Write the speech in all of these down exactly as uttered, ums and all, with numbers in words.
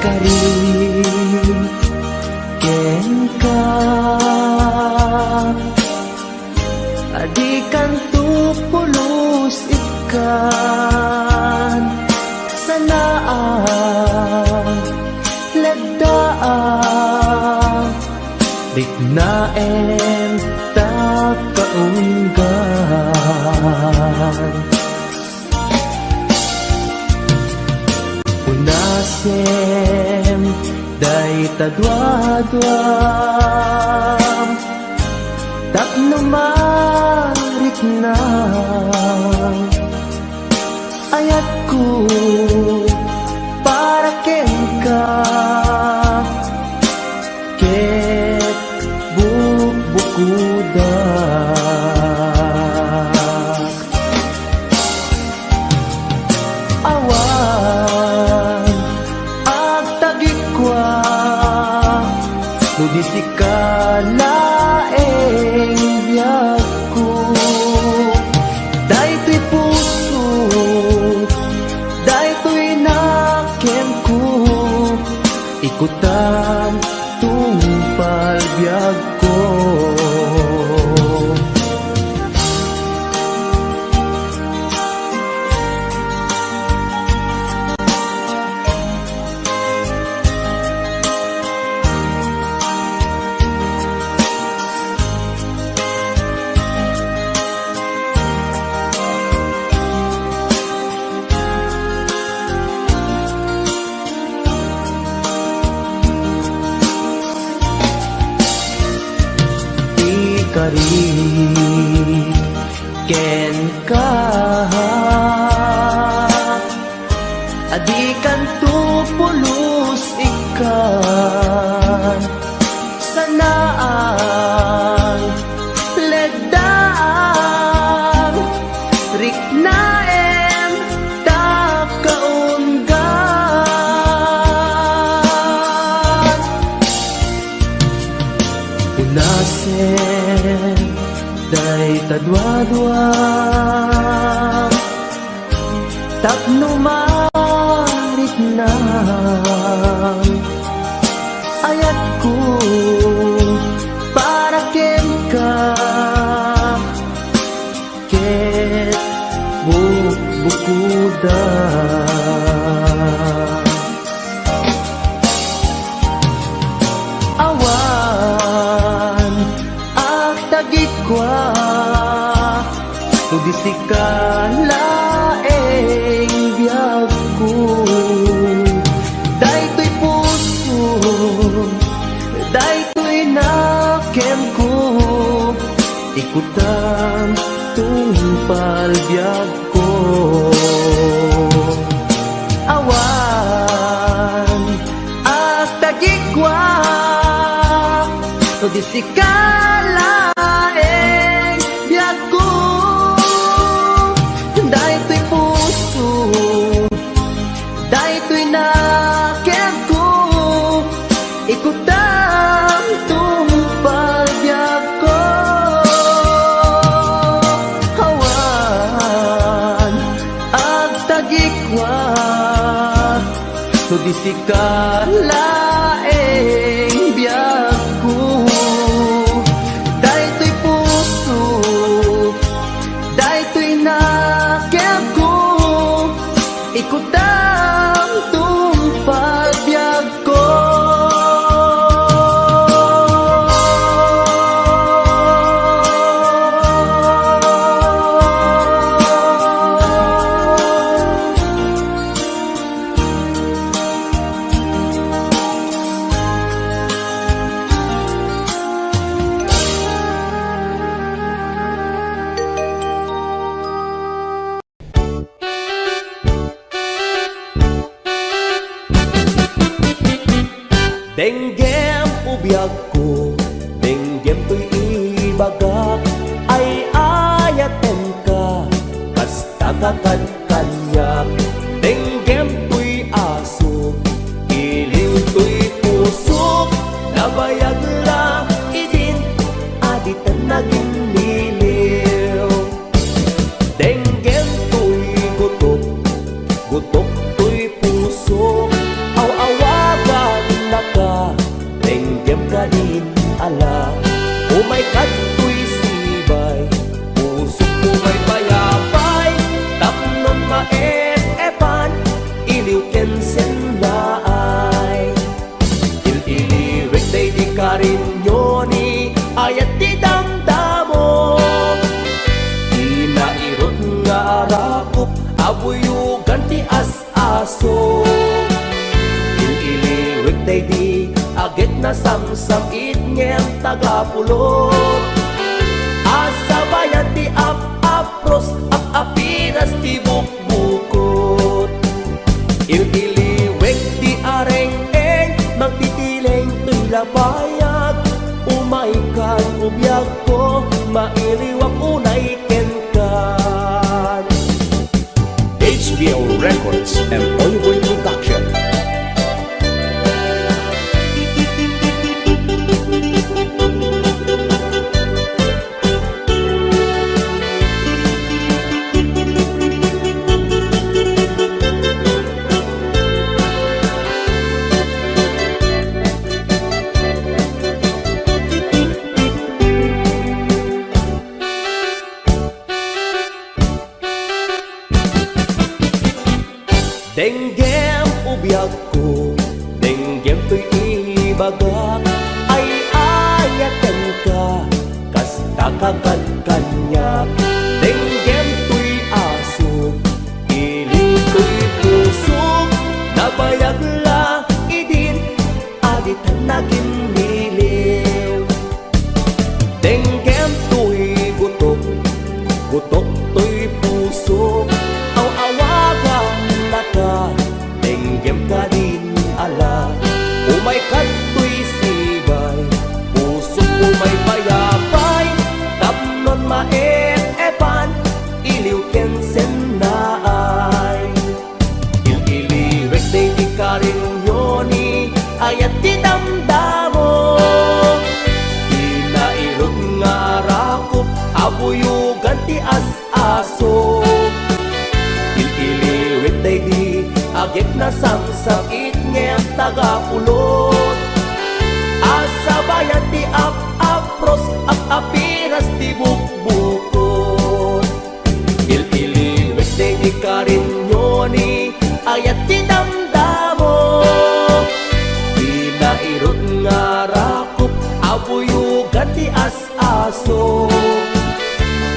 Ari kenka, a dikanto pulos ikkan, sanaak, leddaak, riknaem ta kaunggan. Unasem dayta duaduam tapno marikna ayatko para kenka ket bukbukudak. Awan agtagikua no di sika laeng biagko. Daytoy puso, daytoy nakemko, ikutam tungpal biagko. Ikarik kenka, a dikanto pulos ikkan, sanaak, leddaak, riknaem ta kaunggan. Unasem dayta duadua tapno marikna ayatko para kenka ket bukbukuda. Awan agtagikua no di sika laeng biagko. Daytoy puso, daytoy nakemko, ikutam tungpal biagko. Awan agtagikua no di sika laeng biagko. Daytoy puso, daytoy nakemko, ikutam tungpal biagko. Awan agtagikua no di sika laeng biagko. Daytoy puso, daytoy nakemko, ikutam tungpal biagko. Denggem, o biagko, denggem toy ibagak, ay-ayatenka, kasta ka kad- kaniak. Denggem toy asuk, iliw toy pusok, nabayag la idin, a dita naginniliw. Denggem toy gutok, gutok toy pusok, aw-awag Denggem kadin ala, umay kadtoy sibay. Pusok umay payapay, tapnon maep-epan, iliw ken sennaay. Il-iliwek daydi karinyo ni ayat ti damdamo. Di nairut nga arakop a buyogan ti as-aso. Il-iliwek daydi aget nasamsam-it ngem tagapulot. Asabayan ti ap-apros, ap-apiras ti bukbukot. Il-iliwek ti areng-eng, mangtitileng toy lapayag. Umaykan, ubiagko, mailiwak unay kenkan. H B O Records and Oyoboy Production. Denggem, ubiagko, denggem toy ibagak, ay-ayatenka, kasta ka kad kaniak. Denggem toy asuk, iliw toy pusok, nabayag la idin, a ditan nagimmiliw. Denggem toy gutok, gutok toy pusok, aw-awagannaka, denggem kadin ala, umay kadtoy sibay. Pusok umay payapay, tapnon maep-epan, iliw ken sennaay. Il-iliwek daydi karinyo ni ayat ti damdamo. Di nairut nga arakop a buyogan ti as-aso. Il-iliwek daydi aget nasamsam-it ngem tagapulot. Asabayan ti ap-apros, ap-apiras ti bukbukot. Il-iliwek daydi karinyo ni ayat ti damdamo. Di nairut nga arakop a buyogan ti as-aso.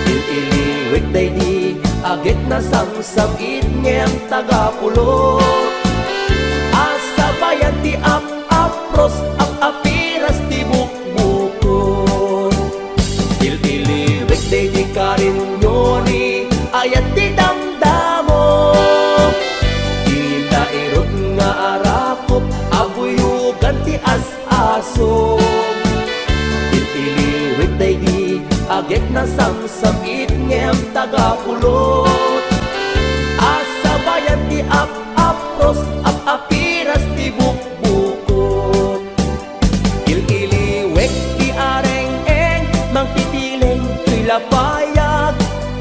Il-iliwek daydi aget nasamsam-it ngem tagapulot. Asabayan ti ap-apros, ap-apiras ti bukbukot. Il-iliwek daydi karinyo ni ayat ti damdamo. Di nairut nga arakop a buyogan ti as-aso. Il-iliwek daydi aget nasamsam-it ngem tagapulot. Asabayan ti ap-apros, ap-apiras ti bukbukot. Il-iliwek ti areng-eng, mangtitileng toy lapayag.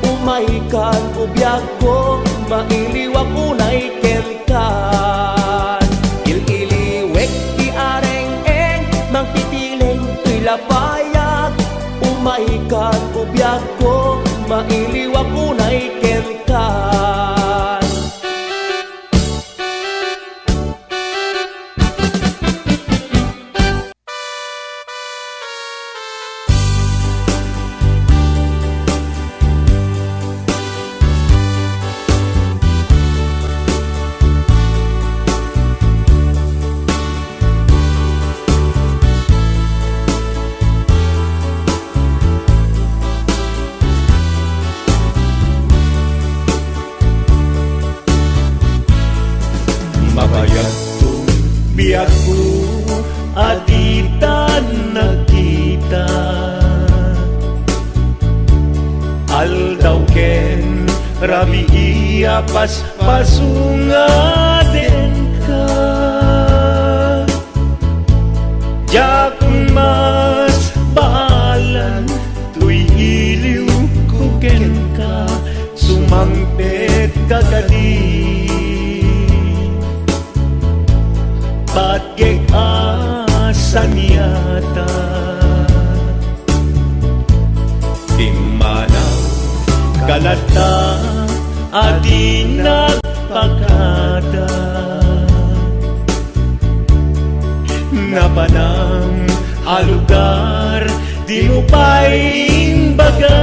Umaykan, ubiagko, mailiwak unay kenkan. Il-iliwek ti areng-eng, mangtitileng toy lapayag. Umaykan, ubiagko, mailiwak unay kenkan. Mabayag to biagko a ditan nagkita. Aldaw ken rabii a paspasungadenka. Diak masbaalan toy iliwko kenka, sumangpetka kadi. Patgek a kaniata. Timmanaw ka latta a di nagpakada. Napanam a lugar, dimo pay imbaga.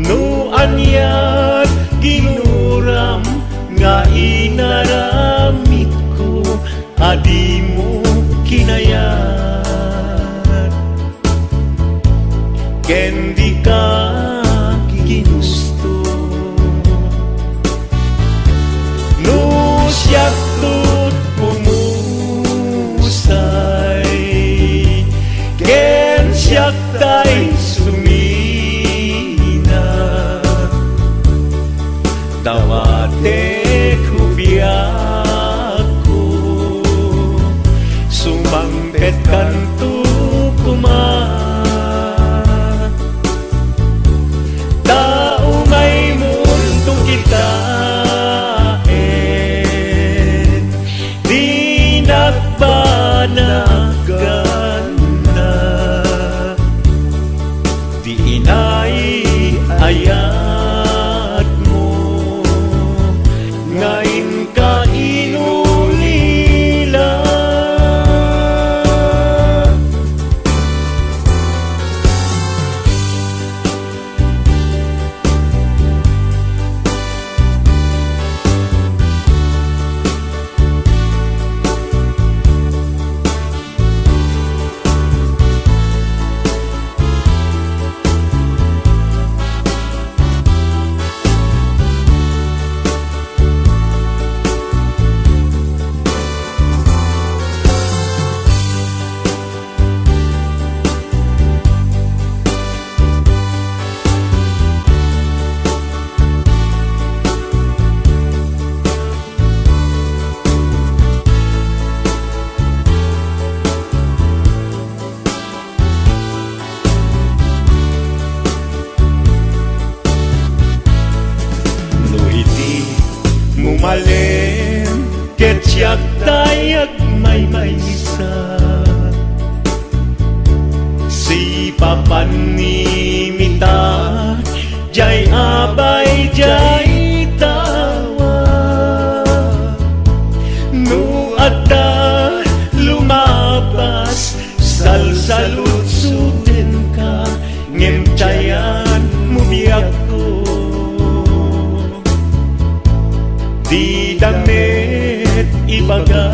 No aniat ginuram nga inaramidko a dimo kinayat, ken dika ginusto. No siakto umusay, ken siak tay sumina, dawatek biagko, sumangpetkanto koma. Ta umaymonto kitaen, di nagbanag ganda. Di inay ayatmo nga inka inulila. No idi mo malem ket siak tay agmaymaysa, sipapanimitak diay abay diay tawa. No adda lumabas, salsaludsodenka, ngem tiayan mo biagko. Dida met ibaga.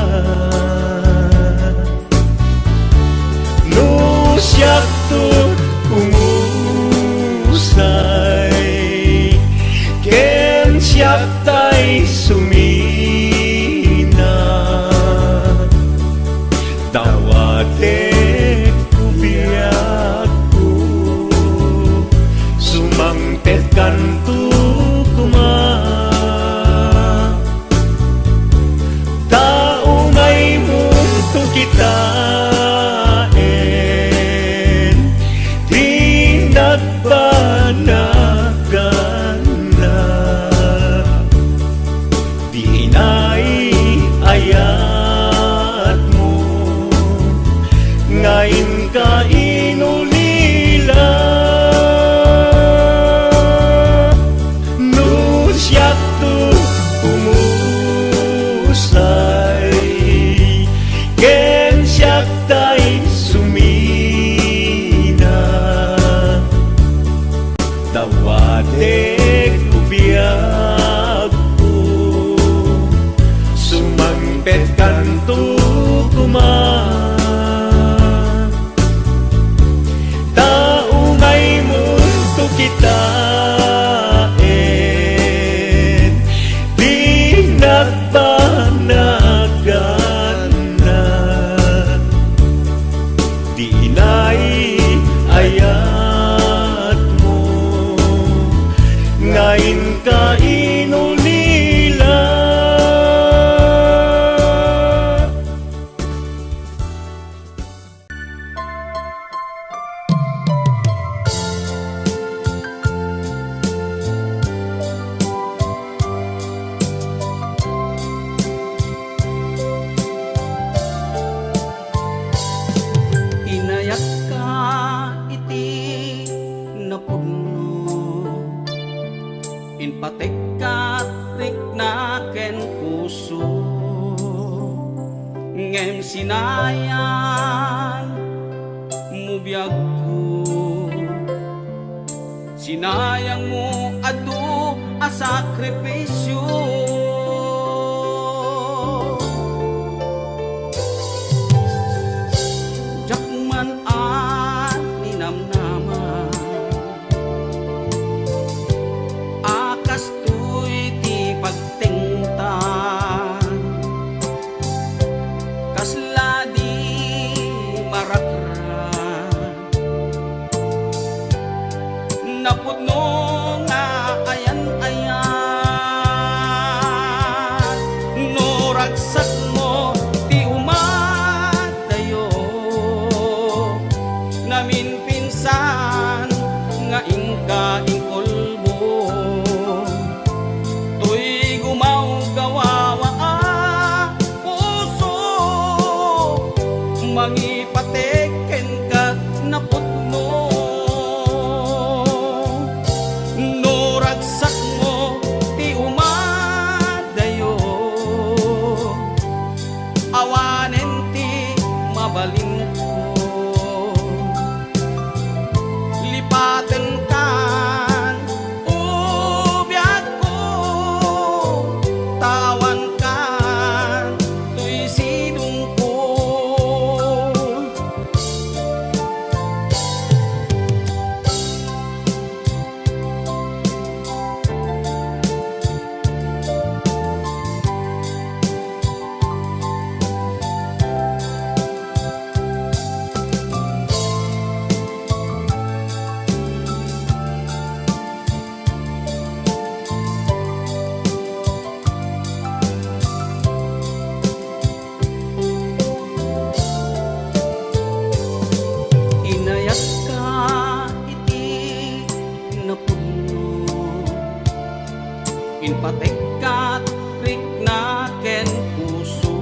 No siakto umusay, ken siak tay sumina, dawatek biagko, sumangpetkanto koma. Ta umaymonto kitaen, di nagbanag ganda. Di inay ayatmo nga inka inulila. No siakto umusay, ken siak tay sumina, dawatek biagko, sumangpetkanto koma. Ngem sinayang mo biagko, sinayang mo adu a sakripisio. Diak man a ninamnama a kastoy ti pagtengta, kasla di marakra. Napudno nga ayan-ayat no ragsakmo ti umadayo. Naminpinsan nga inka inkulbo. Toy gumawgawa a puso, mangipatek kenka napudno. No ragsakmo ti umadayo, awanen ti mabalinko. Lipatenkan, o biagko, ta awankan toy sidongko. Inayatka iti napudno, inpatekkat rikna ken puso.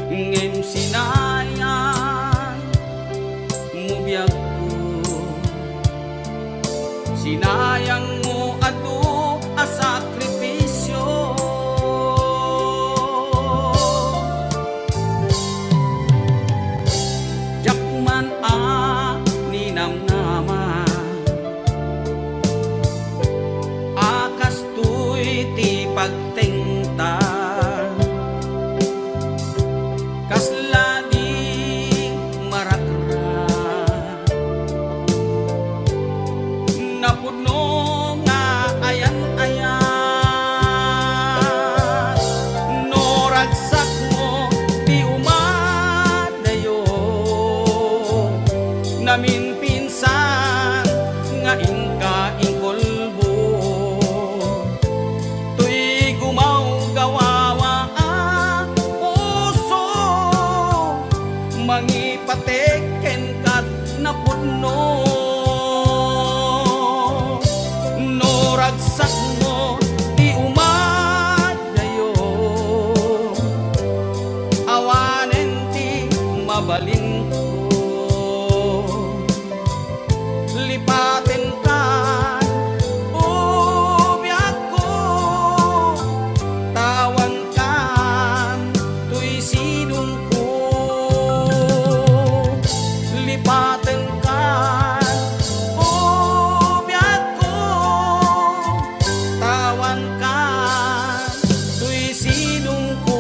Ngem sinayang mo biagko, sinayang mo adu a sakripisio. Diak man a ninamnama a kastoy ti pagtengta, kasla di marakra. Napudno nga ayan-ayat no ragsakmo ti umadayo. Naminpinsan nga inka inkulbo. Toy gumawgawa a puso, mangipatek kenka napudno. No ragsakmo ti umadayo, awanen ti mabalinko. Lipatenkan, o biagko, ta awankan toy sidongko. Lipatenkan, o biagko, ta awankan toy sidongko.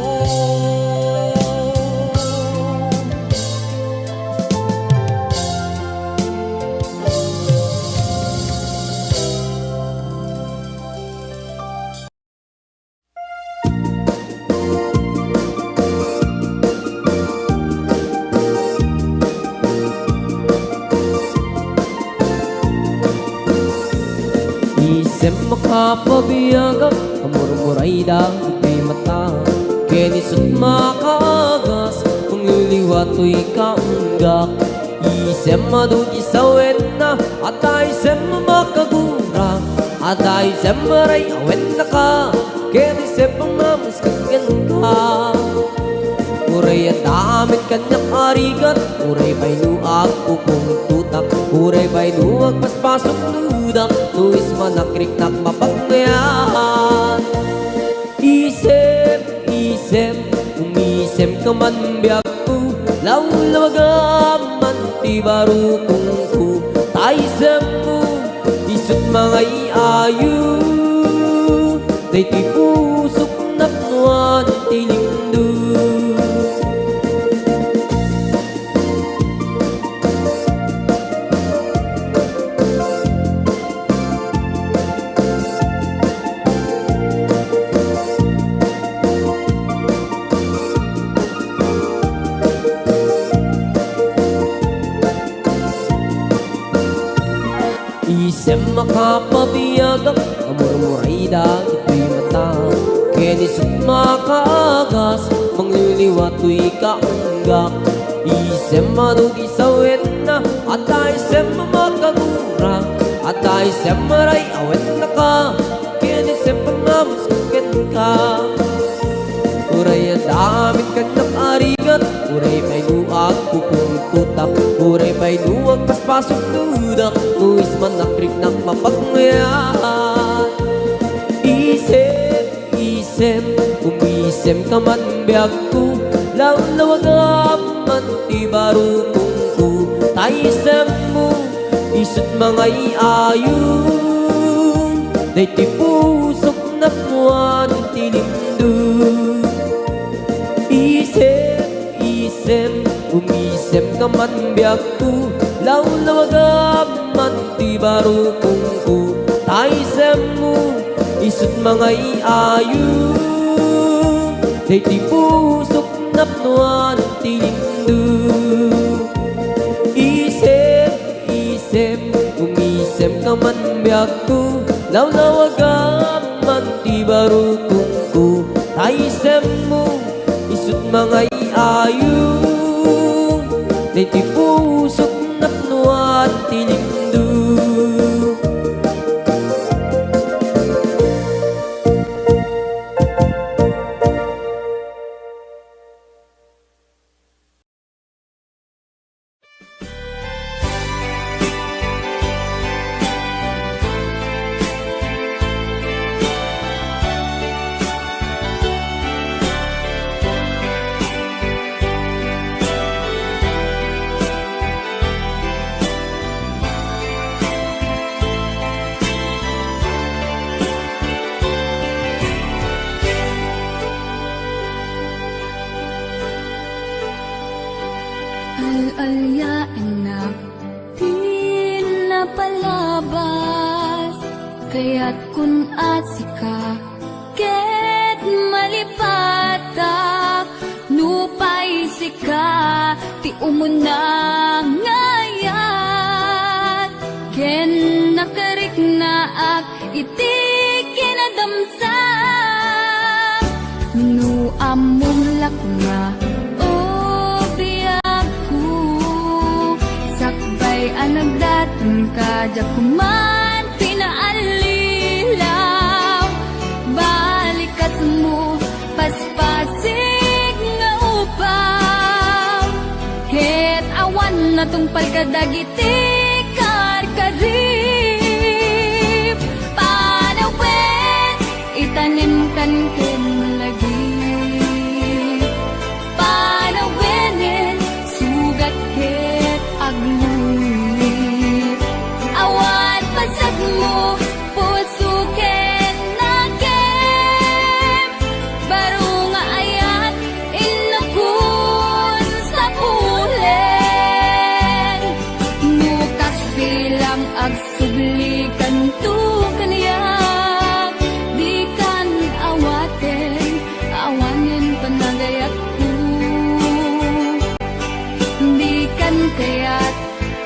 Isem makapabiagak, amurmuray dagiti mata, ken isut makaagas, mangliwliwa toy kaunggak. Isem adu ti sawenna, adda isem makagura, adda isem ray-awen daka, ket isem pangmamisket kenka. Uray adda amin kaniak a rigat, uray pay no agpupungtotak, uray pay no agpaspasok dudak, no ismanak riknak mapangngayan. Isem, isem, umi- Isem ka man biagko, lawlawagam man ti barukongko, ta isemmo, isut' mangay-ayo, daytoy pusok napnoan ti limdum. Isem a kapabiagak, a murmuray dagitoy mata, ken isut' makaagas, mangliliwa toy kaunggak. Isem a no di sawenna, adda isem a makagura, adda isem a ray-awen daka, ken isem a panamus kenka. Uray adda amin kaniak a rigat, uray pay no agpupungtotak, uray pay no agpaspasok dudak, no isem a nakriknak mapagngayat. Isem, isem, umisem ka man biagko, lawlawagam man ti barukongko, ta isemmo, isut' mangay-ayo, daytoy pusok napnoan ti limdum. Isem, isem, umisem ka man biagko, lawlawagam man ti barukongko, ta isemmo, isut' mangay-ayo, daytoy pusok napnoan ti limdum. Isem, isem, umisem ka man biagko, lawlawagam man ti barukongko, ta isemmo, isut' mangay-ayo, daytoy pusok napnoan ti limdum. Al-aliaennak ti napalabas, kayatkon a sika ket malipatak, nupay sika ti umuna nga ayat, ken nakariknaak iti kinadamsa. No ammom la koma, o biagko, sakbay a nagdaton ka, diak man pinaallilaw. Balikasmo, paspasig nga upaw, ket awan natungpal kadagiti karkarib. Panawen, itanemkan ken malagip. Panawenen, sugat ket agluit. Awan pasekmo, puso ken nakem. Baro nga ayat, innokon sapulen. No kas bilang ag- Sublikanto kaniak, dikan awaten, awanen panagayatko. Dikan kayat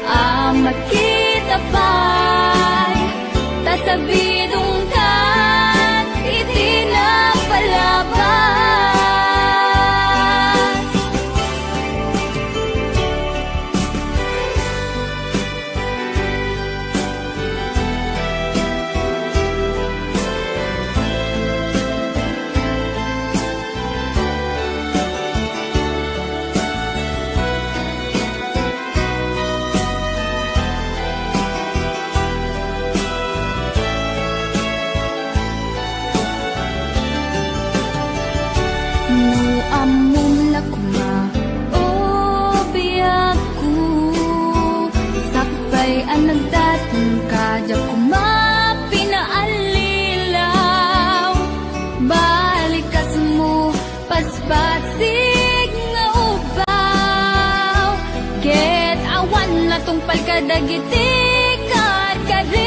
a makita pay, ta sabidongkan iti napalabas. Kadagiti karkarim,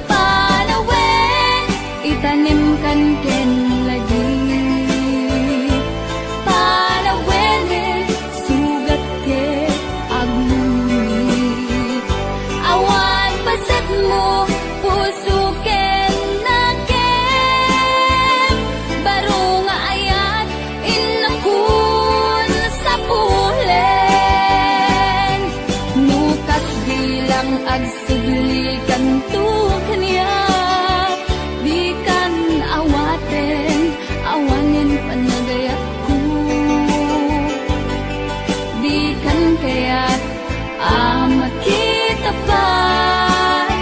panawen, itanimkan ken lagip. Panawenen, sugat ket aglungit. Awan pasetmo, puso ken nakem. Baro nga ayat, innakon sapulen. No kasdi lang agsubli kanto kaniak, dikan awaten, awanen panagayatko. Dikan kayat a makita pay,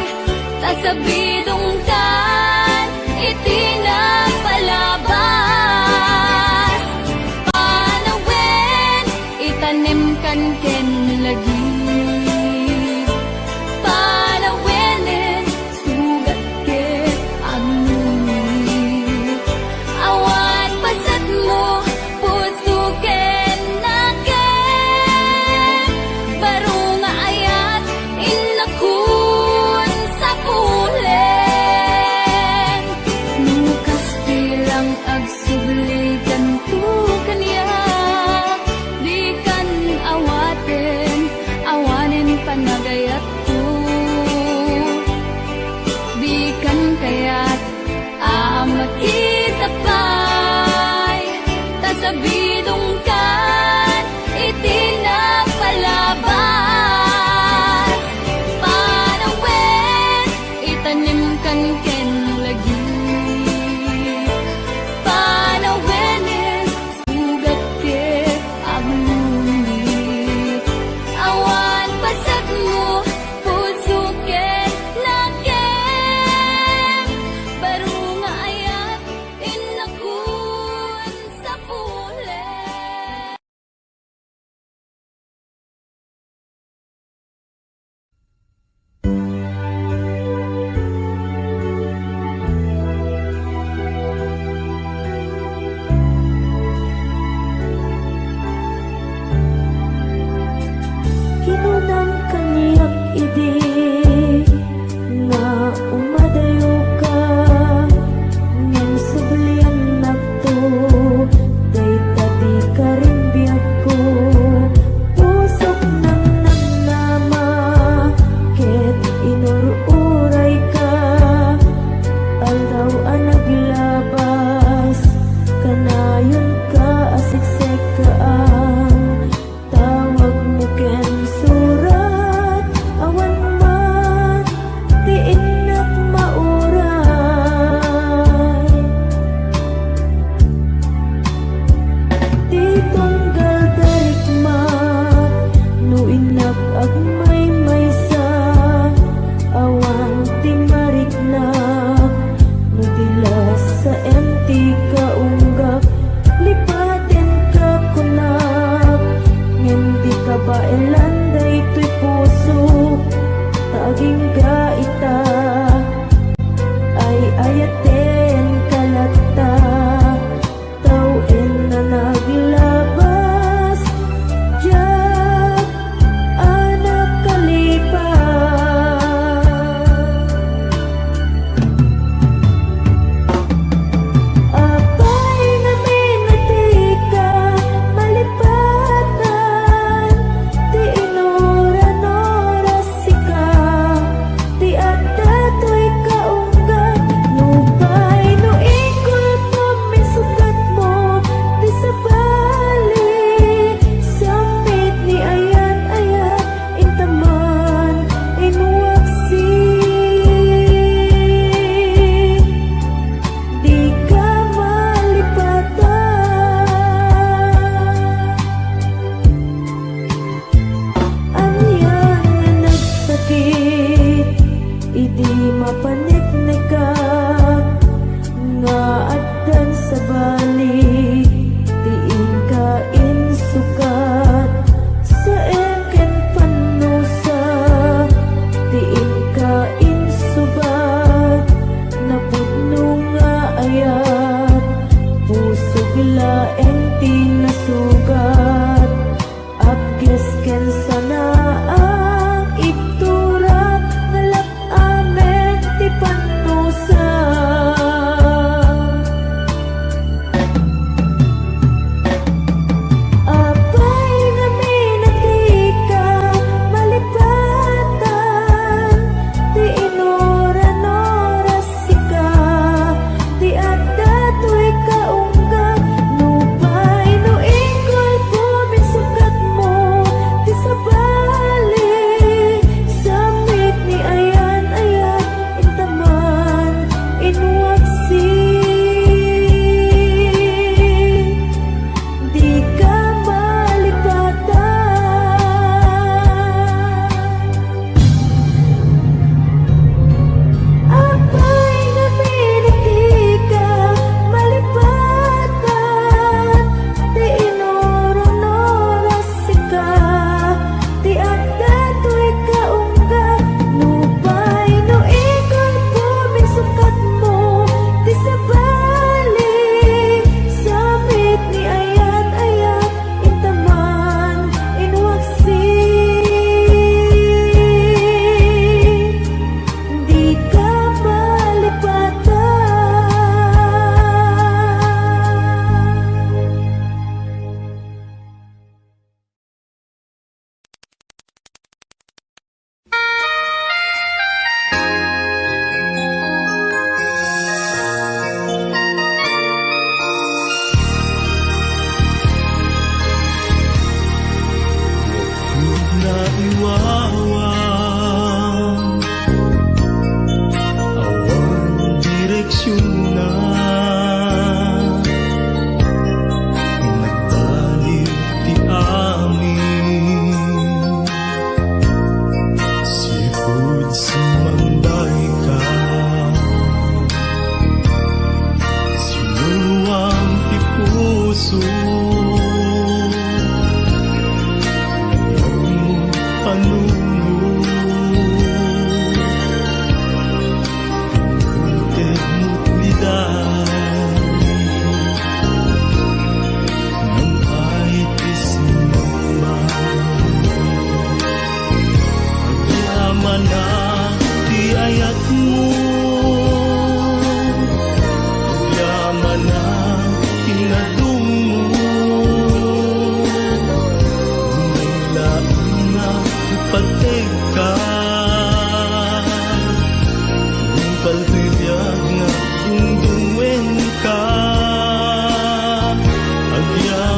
ta sabidongkan iti napalabas. Panawen, itanimkan ken lagip. Panawenen, sugat ket aglungit. Awan pasetmo, puso ken nakem. Baro nga ayat, innakon sapulen. No kasdi lang agsubli kanto kaniak, dikan awaten, awanen panagayatko. Dikan kayat a makita pay, ta sabidongkan iti napalabas. Panawen, itanimkan ken lagip. Panawenen, sugat ket aglungit. Awan pasetmo, puso ken nakem. Baro nga ayat, innakon sapulen.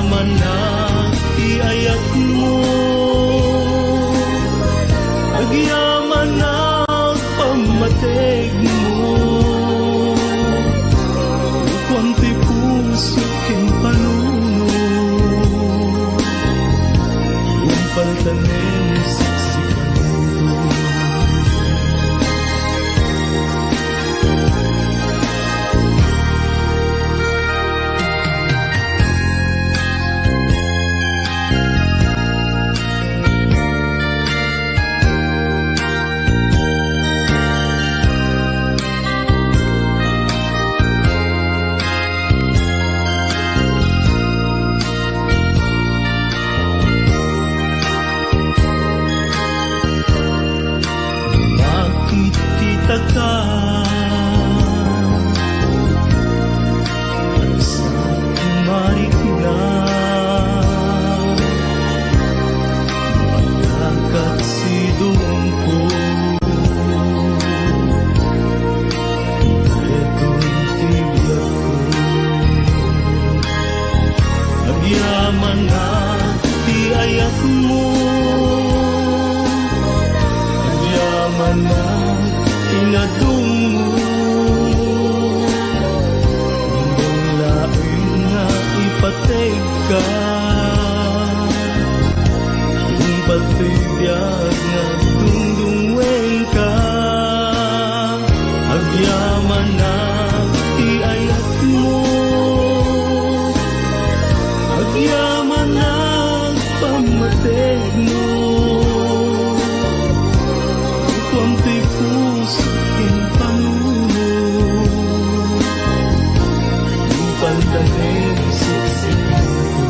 Agyamanak ti ayatmo, agyamanak pammategmo, kuam ti puso ken panuno, kuam paltanem siksikayo. Makitkitaka, sa marikna, malakat sidongko, detoy ti biagko. Agyamanak ti ayatmo, agyamanak ti nadungmo. Imbag laeng nga ipategka, imbag ti biag nga dungdungngoenka. Agyamanak ti ayatmo, agyamanak pammategmo, kuam ti puso ken panuno, paltanem siksikayo.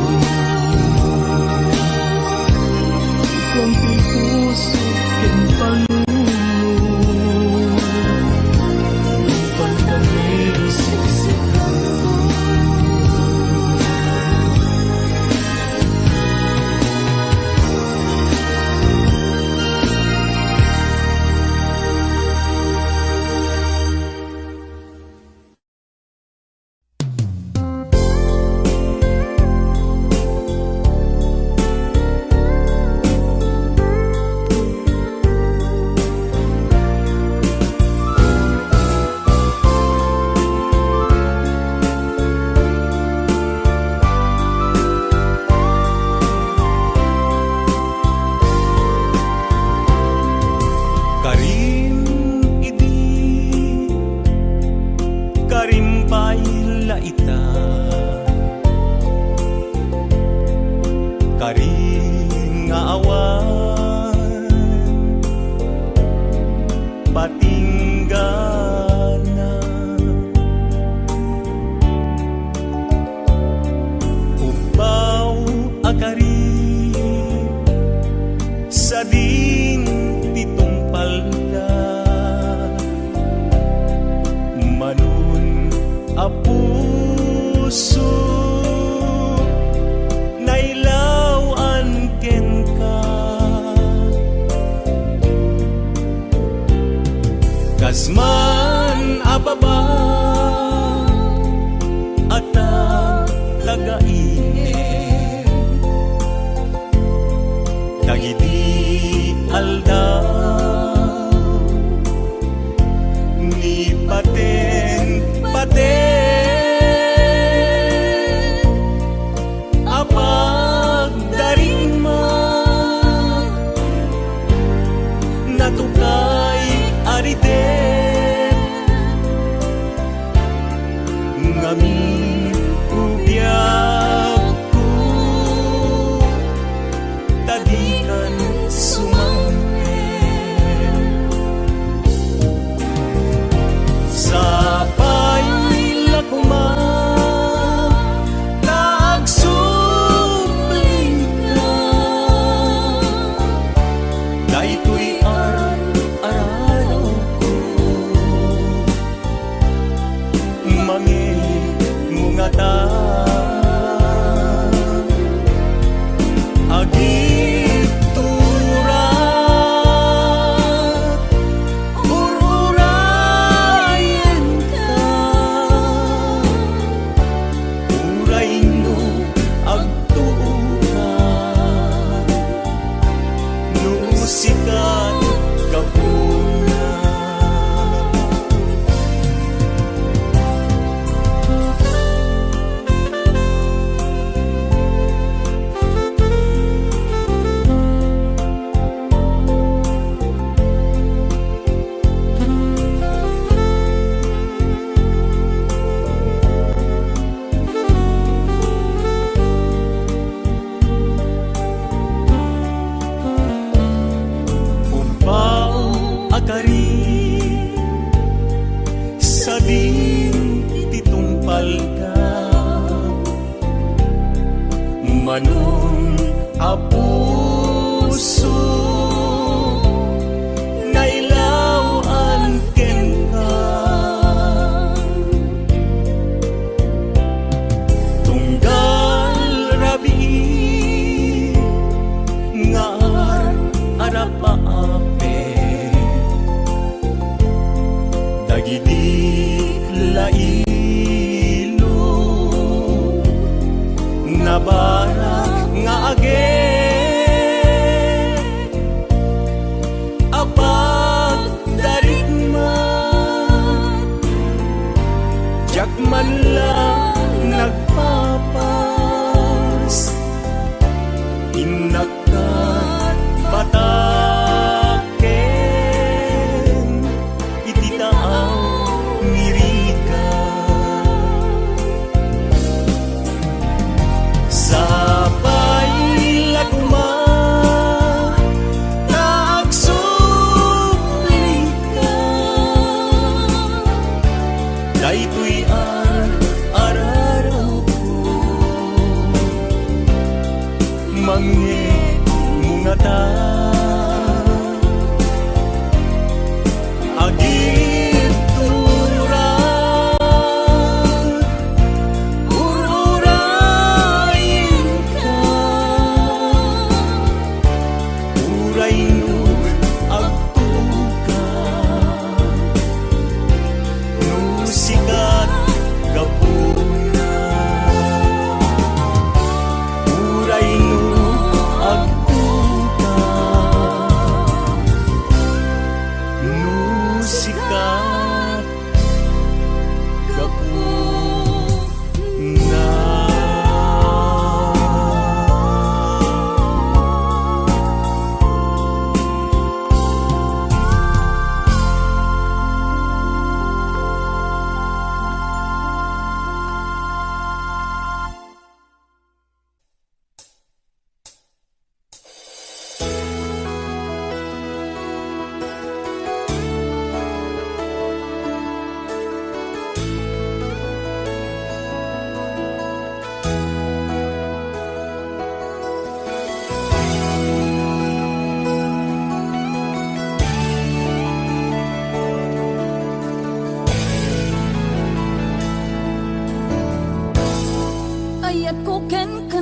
Kuam ti puso ken panuno, paltanem siksikayo. Karim idi, karim pay la ita. Karim nga awan patinggana. Ubbaw a karim sadin ti tungpalda. Manon a puso, nailaw-an kenka. Kas Manon a puso, nailaw-an kenka. Tunggal rabii nga ar-, arapaapek dagiti lailo, nabarak nga agek a pagdarikmat. Diak man la nagpapas, innak ket bataken iti taaw nga irigat. Sapay la koma ta agsublika daytoy ar-, ararawko. Mangngeg mo ngata, agituturan, ur-urayenka, uray no agtuka. No sikat gapuna, uray no agtuka. No sikat gapuna. Ayatko kenka,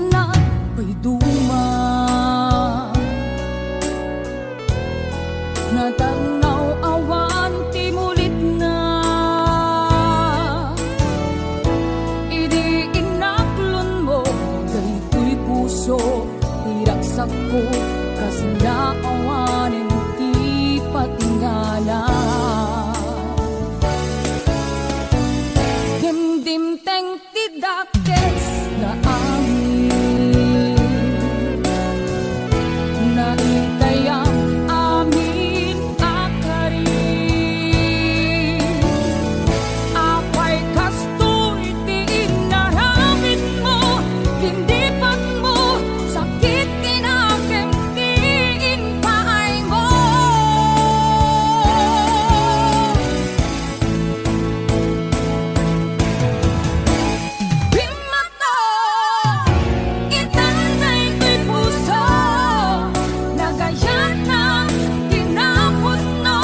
payduma. Natarnaw awan ti mulitna. Idi inaklonmo daytoy puso, ti ragsakko kasla awanen ti patinggalan. Dimdimteng ti dakes nga amin. Naitayam amin a kari. Apay kastoy ti inaramidmo, lindipatmo, sakit ti nakem ti impaaymo. Bimmato, itan daytoy puso, nagayatna ti napudno,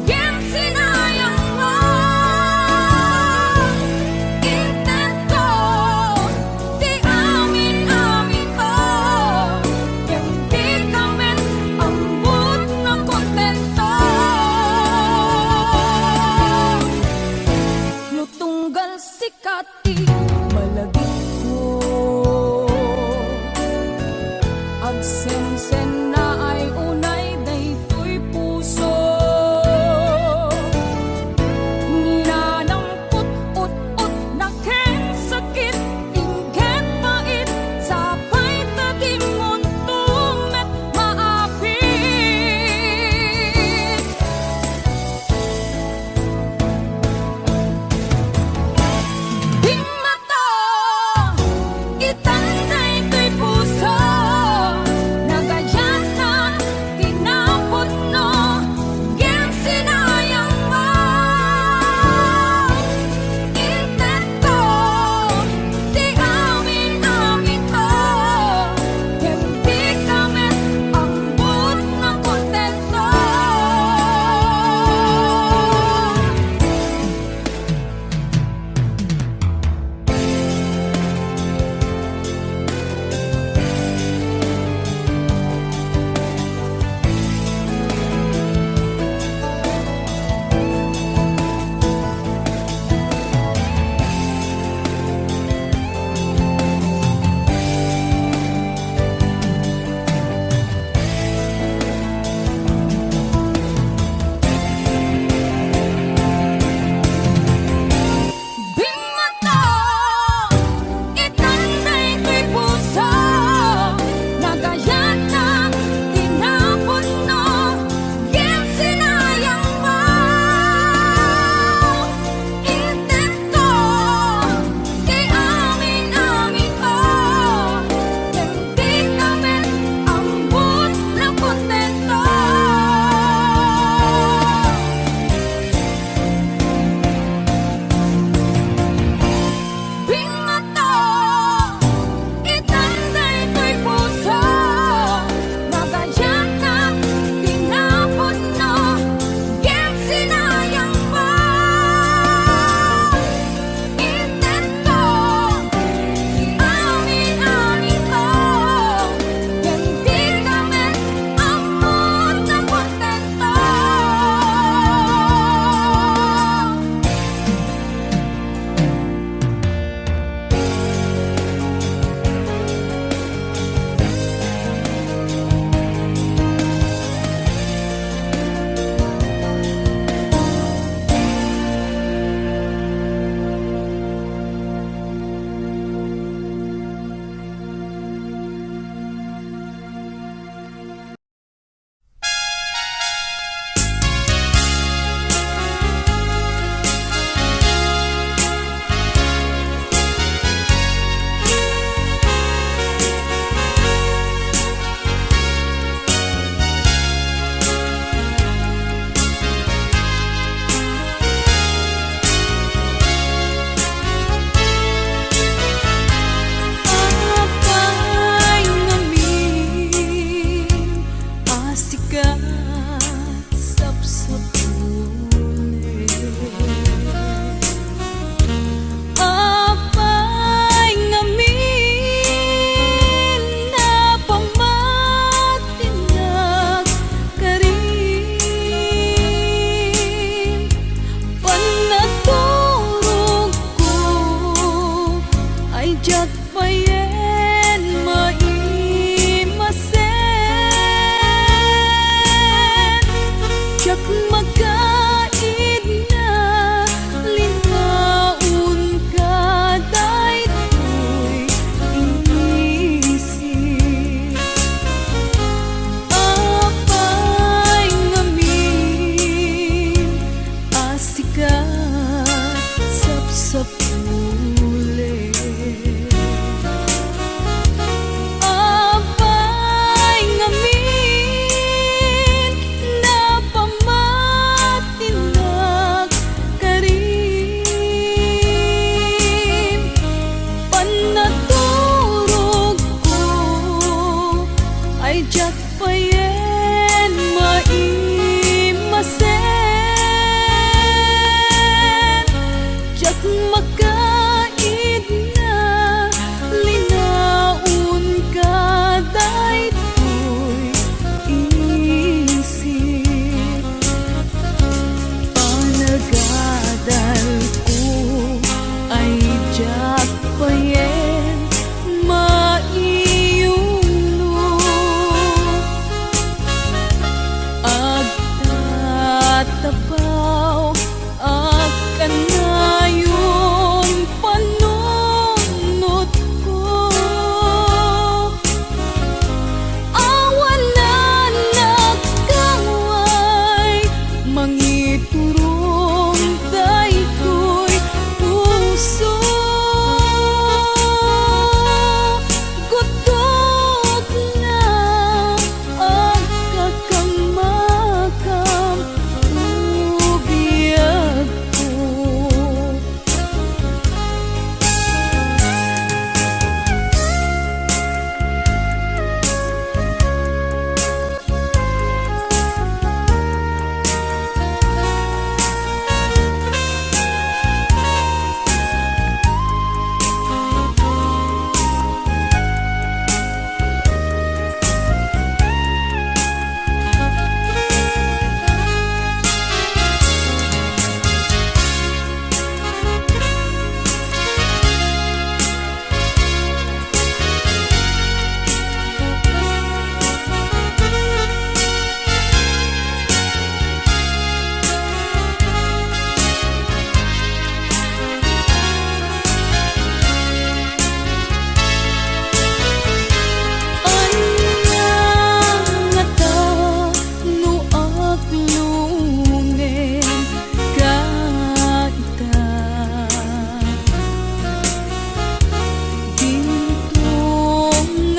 ngem sinayangmo. Intedko ti amin-aminko, ngem dika met ammod nga kontento. No tunggal sikat ti malagipko, agsensennaay unay daytoy puso. Ninanangpot ut-otna ken sakit, inggep pait, sapay ta dimonto met maapit. Bimmato, itan daytoy puso,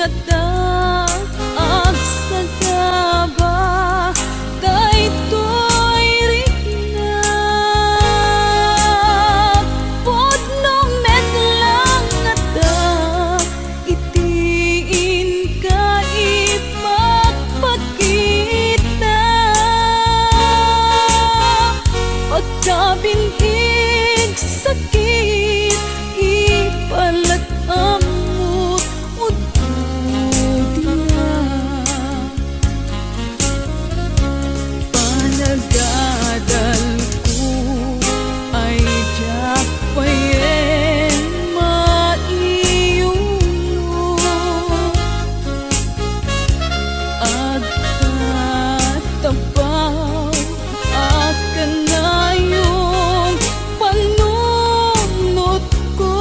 Adda agsagaba daytoy rikna. Pudno met lang adda iti inka ipakpakita. Pagkabin-ig sakit, ipalag-ammo udto diak. Panagadalko ay diak payen maiyulo. Agka tapaw a kanayong panunotko.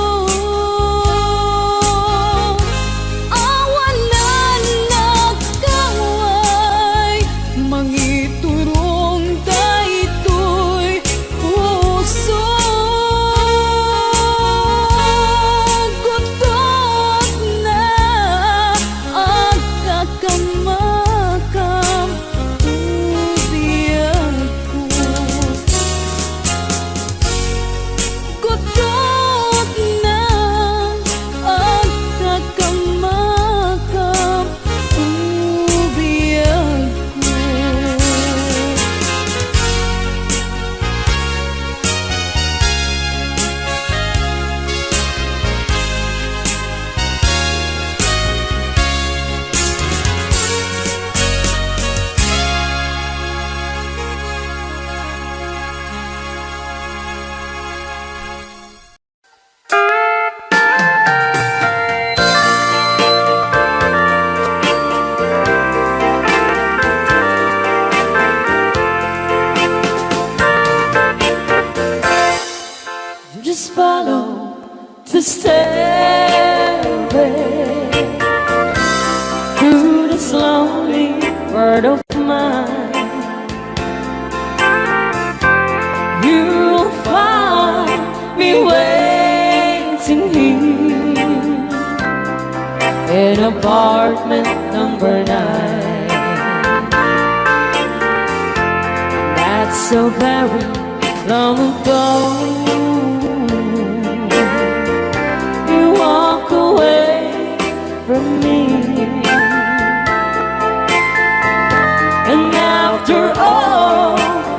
Awanan nagkaway, mangiturong daytoy puso. Gutotna, agkakamakam biagko. Gutotna, agkakamakam biagko. Just follow the stairway through this lonely world of mine. You'll find me waiting here in apartment number nine. That's so very long ago. You walk away from me. And after all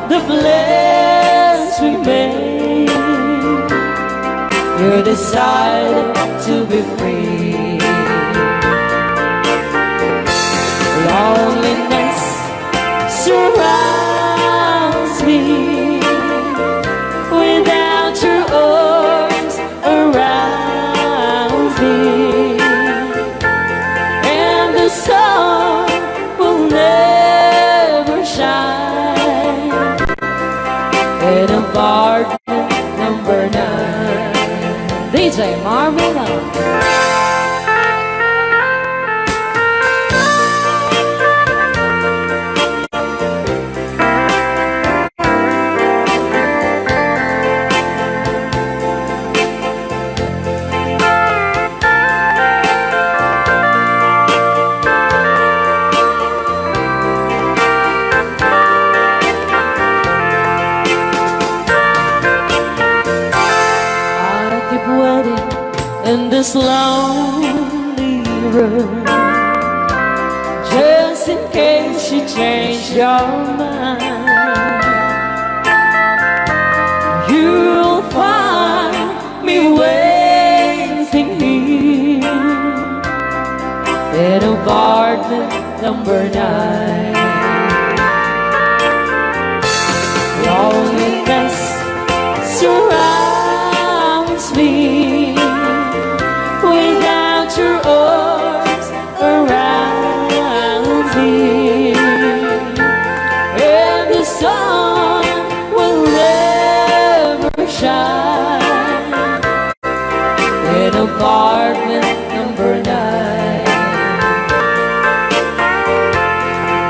the plans we made, you decided to be free. Loneliness surrounds me without your arms around me, and the sun will never shine in apartment number nine. D J Marvin. I keep waiting in this lonely room, just in case you change your mind. You'll find me waiting here in apartment number nine. Loneliness surrounds me without your arms around me, and the sun will never shine in apartment number nine.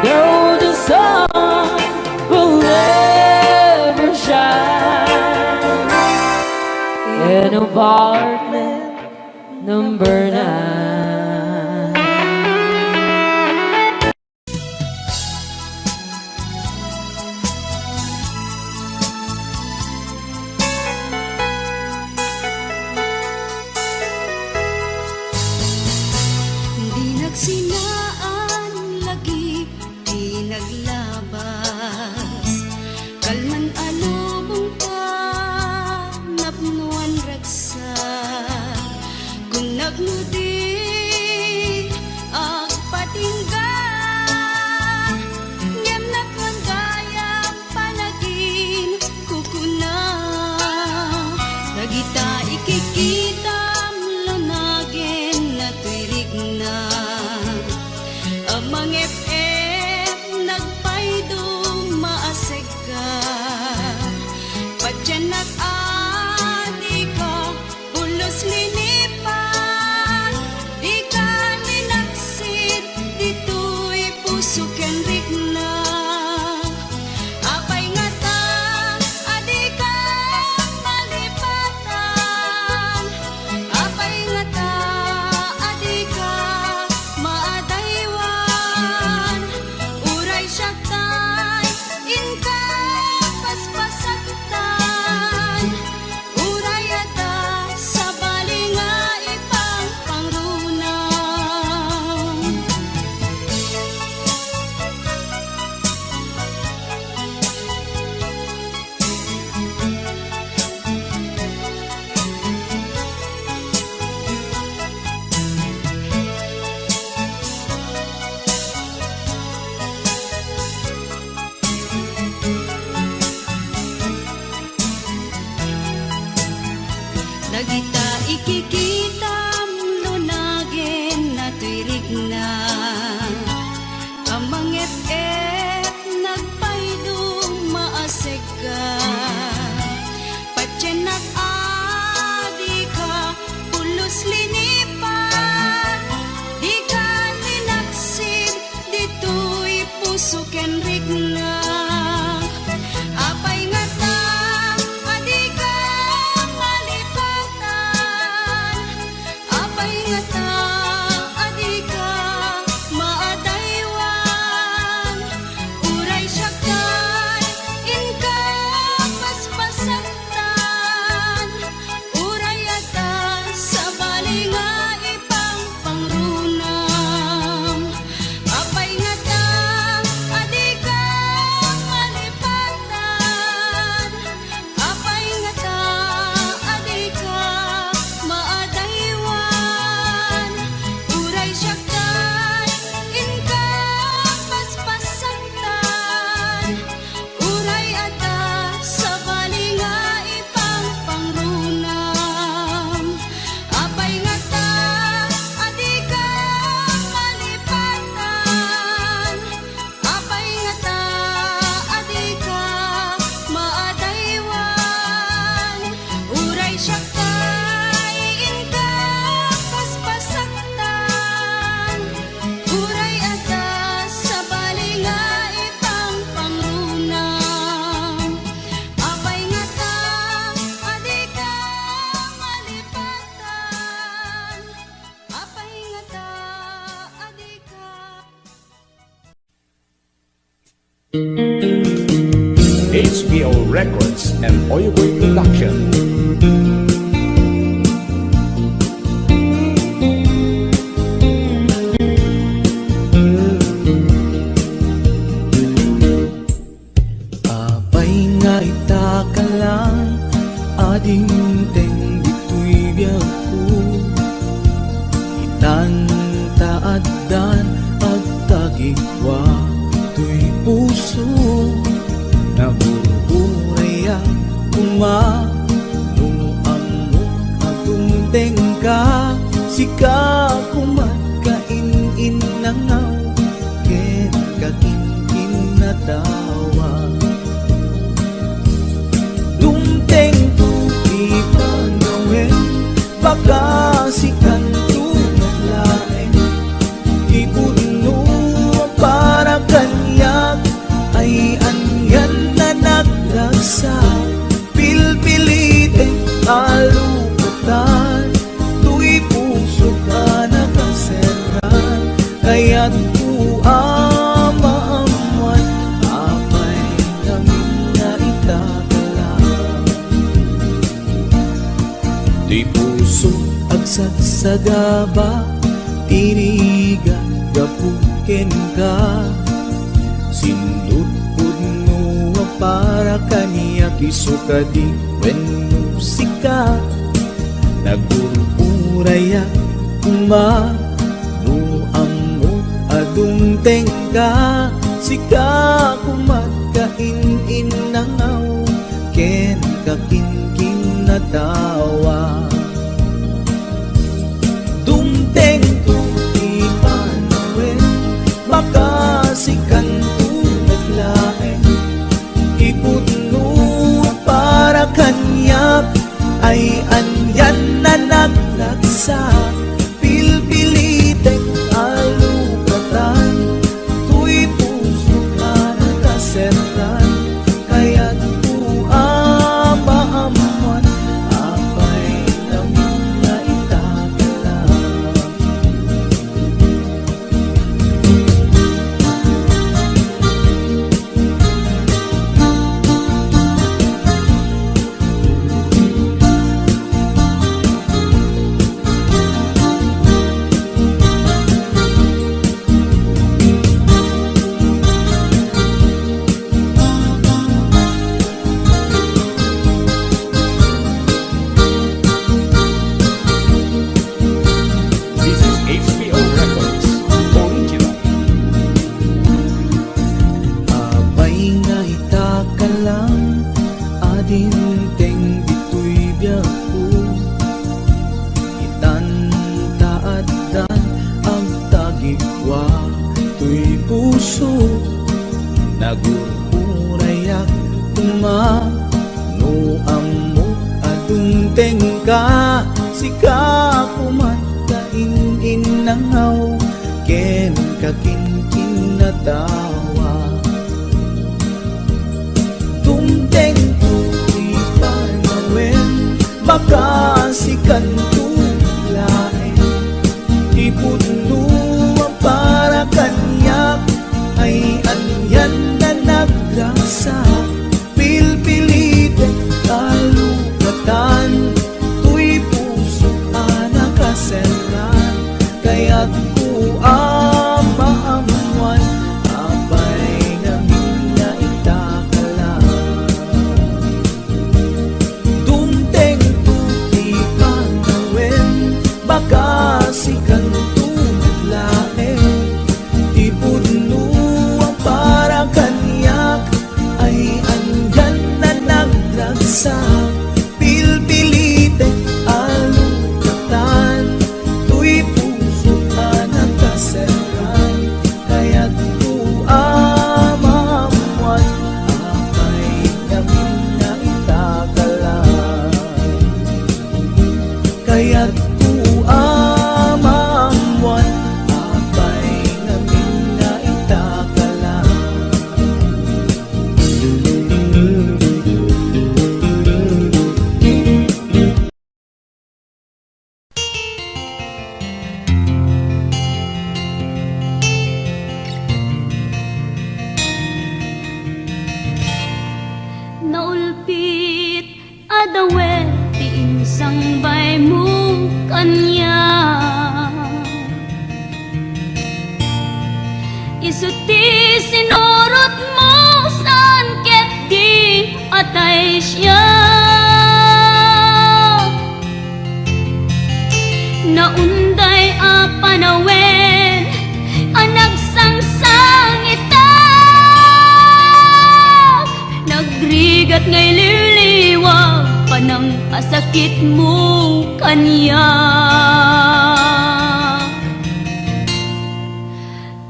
Though the sun will never shine in apartment number nine. Sinaan lagi ti naglabas, kalman a lubong ta napnoan ragsak. Kunnak no di agpatingga, ngem napnoan gayam panaginkukuna. Dagita ikikitam lunagen natoy rikna. Amang ep-ep nagpayduma a segga. Patiennak a dika pulos linipat, dika linaksid ditoy puso ken rikna. Apay ngata a dika malipatan? Apay ngata a dika maadaywan? Uray siak tay inka paspasaktan. Uray adda sabali nga ipangpangrunam. Dagita ikikitam lunagen natoy rikna. Amang ep-ep nagpayduma a segga. Patiennak a dika pulos linipat, dika linaksid ditoy puso ken rikna. Apay ngata a dika malipatan? Apay ngata a dika maadaywan? Uray siak tay inka paspasaktan. Uray adda sabali nga ipangpangrunam. Apay ngata a dika malipatan? Apay ngata a dika maadaywan? Uray siak tay inka paspasaktan. Uray adda sabali nga ipangpangrunam. Apay ngata a dika malipatan? Apay ngata a dika maadaywan? Uray siak tay inka paspasaktan. Uray adda sabali nga ipangpangrunam. Apay ngata a dika malipatan? Apay ngata a dika H B O Records and Oyoboy Production. Apay nga ita ka lang a dimteng ditoy biagko? Itan ta addan agtagingwa toy puso. Nagur-urayak koma no ammok a dumtengka. Sika koma kain-innangaw ken kakinkinnatawa. Dumtengto ti pagawem, baka sikanto met laeng ti pudno para kaniak. Ay anian a nagdagsa, pilpilitek a lukatan toy pusok a nakaserran. Kayatko a maammuan, apay ngamin nga ita ka lang. Toy pusok agsagsagaba ti rigat Isu kadi wenno sika, nagururayak koma no ammok a dumtengka. Sika koma ti in-innangaw ken kakinkinnatawa. Dumtengto ti panawen, makasikanto met laeng. Ti pudno a para kaniak ay anian a nagragsak. Pilpilitek a lukatan toy pusok a nakaserran. Kayatko a maammuan, apay, ngamin nga itakala. This is H P O Records, original. Apay nga itakala a dimteng ditoy biagko. Itan ta addan agtagikua toy puso. Nagururayak koma no ammok a dumtengka. Sika koma ti in-innangaw ken kakinkinnatawa. Dumtengto ti panawen, makasikanto laeng. Ti pudno a para kaniak ay anian a nagragsak. Pilpilitek a lukatan toy pusok a nakaserran. Kayatko a maammuan, apay, ngamin nga itakala. Dumtengto ti panawen, makasikanto met laeng. Ti pudno a para kaniak ay anian a nagragsak. Pilpilitek a lukatan toy pusok a nakaserran. Kayatko a maammuan, apay, ngamin nga itakala. Kayatko a maammuan, apay, ngamin nga itakala. Naulpit a dawen ti insangbaymo kaniak. Isu ti sinurotmo saan ket di atay siak. Naunday a panawen a nagsangsangitak. Nagrigat nga ililiwag panangkasakitmo kaniak.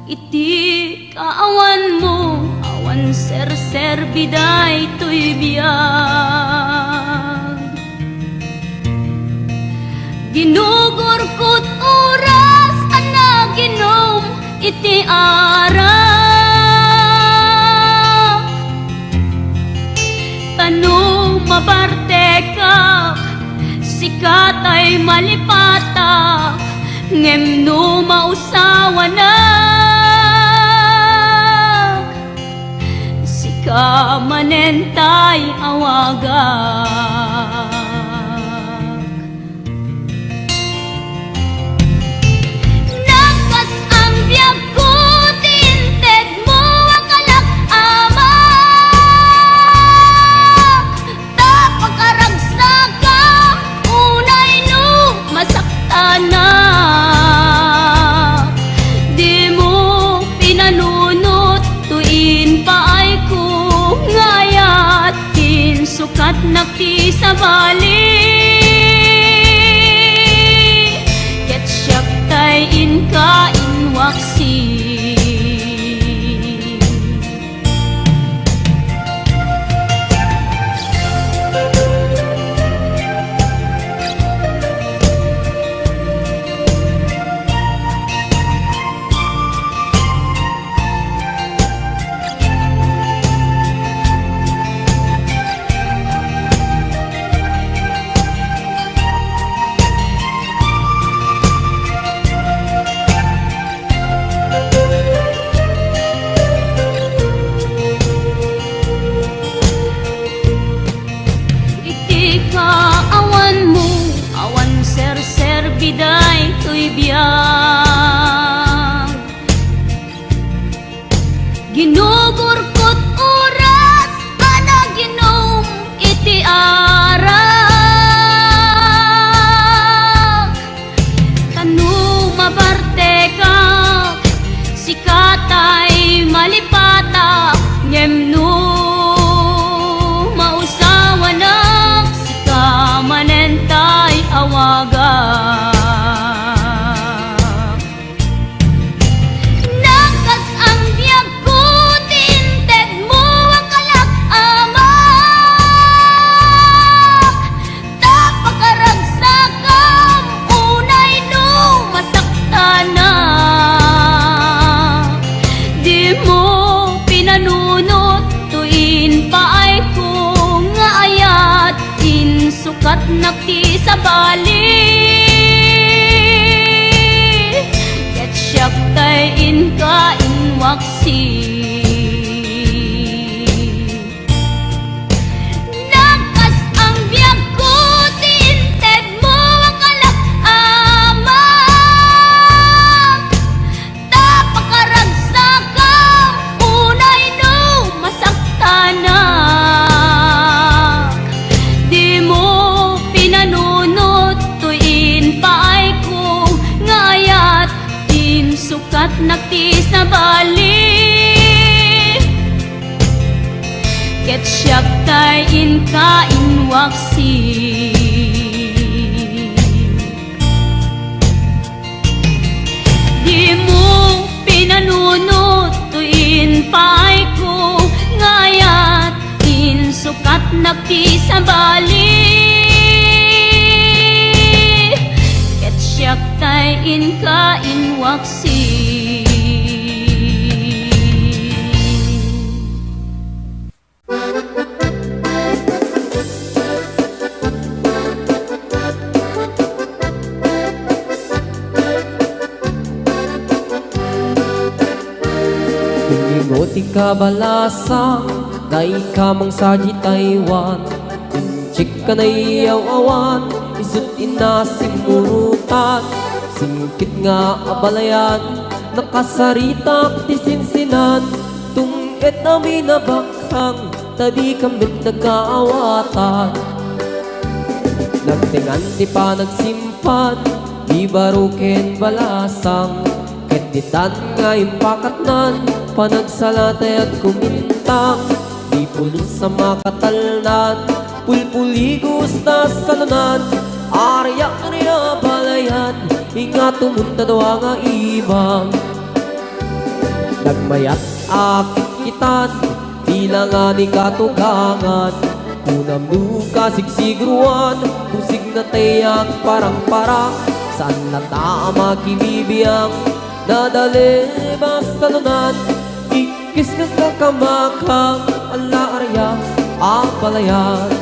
Iti kaawanmo, awan serserbi daytoy biag. Ginugurkot oras a naginom iti arak. Ta no mabartekak, sika tay malipatak, ngem no mausawanak, sika manen tay awagak. Nakas-ang biagko ti intedmo a kalak, Ama. Pinanunot to inpaayko nga ayat, insukatnak ti sabali. Ket siak tay inka inwaksi. Iti kaawanmo, awan serserbi daytoy biag. Ginugurkot oras a naginom iti arak. Ta no mabartekak, sika tay malipatak, ngem no mausawanak, sika manen tay awagak. Nagkas-ang biagko ti intedmo a kalak, Ama. Ta pakaragsakam unay no masaktanak. Dimo pinanunot to inpaayko nga ayat, insukatnak ti sabali. Ket siak tay inka inwaksi. Nagkas-ang biagko ti intedmo a kalak, Ama. Ta pakaragsakam unay no masaktanak. Dimo pinanunot toy inpaayko nga ayat, insukatnak ti sabali. Ket siak tay inka inwaksi. Dimo pinanunot toy inpaayko nga ayat, insukatnak ti sabali. Ket siak tay inka inwaksi. Inimo ti kabalasang, dayka mangsa diay Taiwan. Inchik ka naiyaw-awan, isut' inna simmurutan. Singkit nga abalayan, nakasaritak ti sinsinan. Tung-ed amin a bakhang, ta dikam met nagkaawatan. Nagtengan ti panagsimpan, di baro ken balasang, ket ditan nga impakatnan, panagsala tay agkumintang, di pulos a makatalnan, pulpuligos ta salunan, ariak ria balayan, ingato mun ta dua nga imam. Nagmayat a kitkitan, bilangan ni katugangan, kunam no kasigsigruan, kusig na tay agparangparang, saan latta a makibibiang, nadalem a salunan, ikkis nga kakamakang, ala aria a balayan.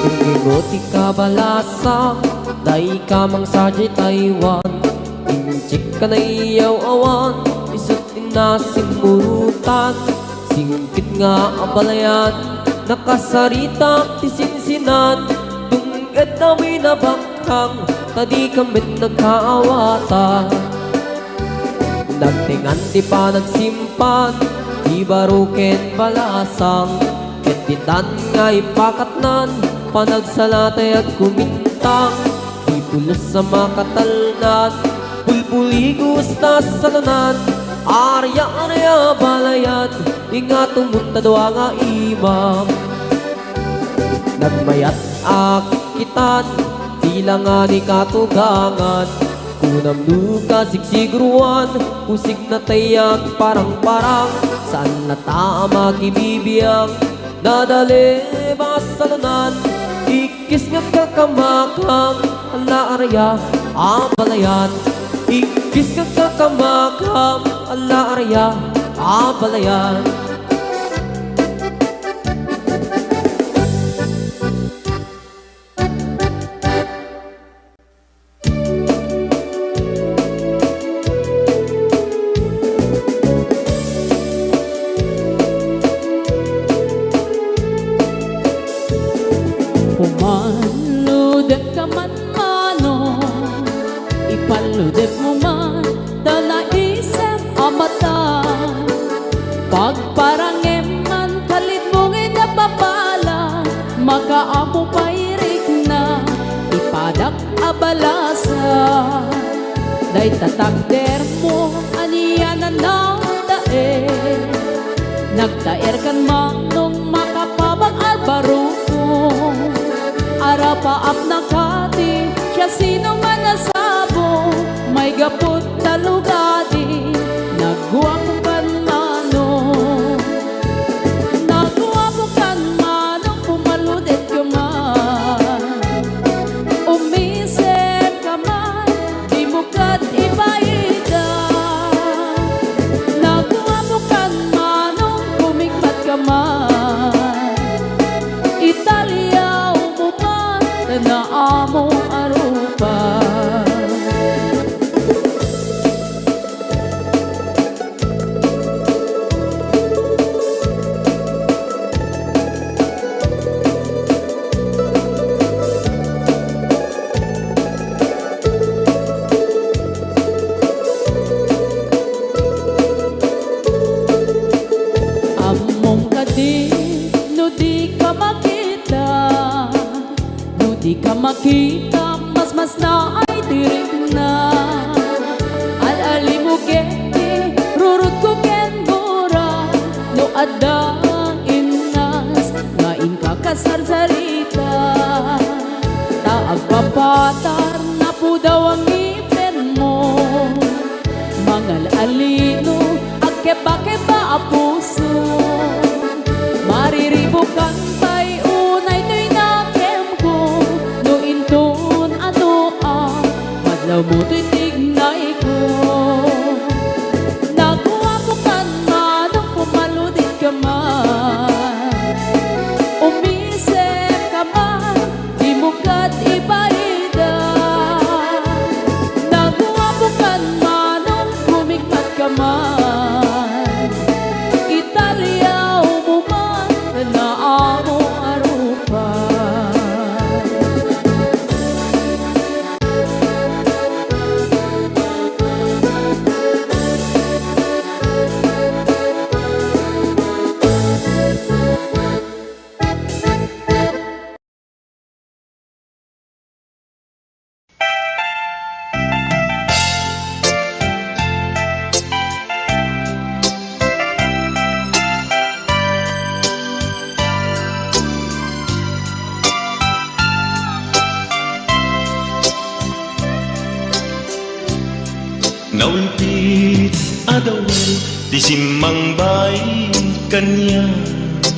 Inimo ti kabalasang, dayka mangsa diay Taiwan. Inchik ka naiyaw-awan, isut' inna simmurutan. Singkit nga abalayan, nakasaritak ti sinsinan. Dami nabakkang, ta dikami nagkaawatan. Nagtengan ti panagsimpan, ti baro ken balasang. Ket ditan nga ipakatnan, panagsala tay agkumintang. Ti pulos a makatalnan, bulbuligos ta salunan. Arya, arya, balayan, ingato munta dua nga imam. Nagmayat a kikitan, ti langa ni katugangan. Kunam no kasigsiguruan, kusig na tay agparang-parang. Saan na ta a makibibiang, nadalem a salunan. Ikkis nga kakamakam, ala arya a balayan. Ikkis nga kakamakam, ala arya a balayan. Pumaludek ka man, manong, ipaludekmo man ta naisem a mata. Pagparangem man, kalidmo nga napapala, makaammo pay rikna, ipadak a balasa. Dayta takdermo, anian a nagtaer. Nagtaer kan manong makapabag a baroko. Arapaapna kadi, siasino man a sabo, maigaput ta lugadi, naguapo kan manong. Naguapo kan manong, pumaludek ka man. Umisip ka man, dimo kad ibaida. Naguapo kan manong, kumikmat ka man. Italiawmo man, ta naammo a rupa. Ammom kadi no di ka makita? No di ka makita, masmasnaay ti rikna. Al-alimo ket ti rurutko ken gura, no adda innas nga inka kasarsarita. Ta agpapatar, napudaw a ngipenmo. Mangal-alino, agkebakeba a puso. Mariribukan pay unay toy nakemko, no inton ano a madlawmo toy tignayko. Naguapo kan manong, pumaludek ka man. Umisip ka man, dimo kad ibaida. Naguapo kan manong, kumikmat ka man. Italiawmo man, naammo a rupa. Naulpit a dawel ti simmangbay kaniak.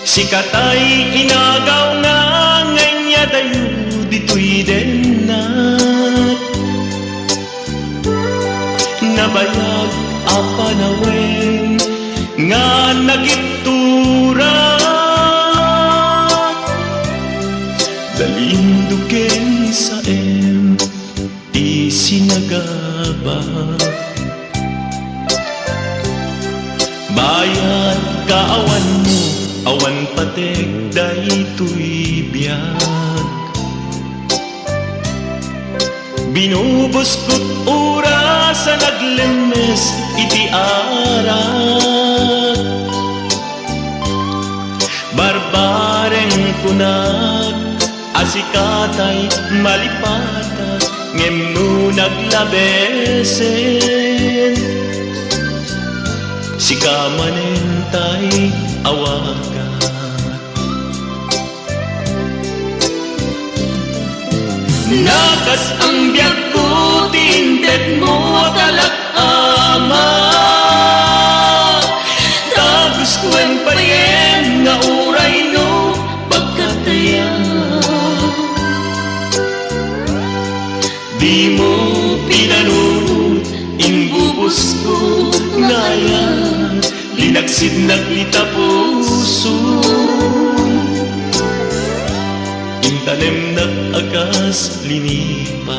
Sika tay inagawna nga inyadayo ditoy dennak. Nabayag a panawen nga nakitturak. Dalindo ken saem ti sinagaba. Bayat kaawanmo, awan pay daytoy biag. Binubuskot oras a naglemmes iti arak. Barbareng kunak a sikatay malipatak, ngem no naglabesen, sika manen tay awagan. Nakas-ang biagko ti intedmo a kalak, Ama. Ta gustoen payen nga uray no pagkatayan. Dimo pinanunot, imbubusko nga ayat, linaksidnak dita puso. Intanemnak a kas linipa.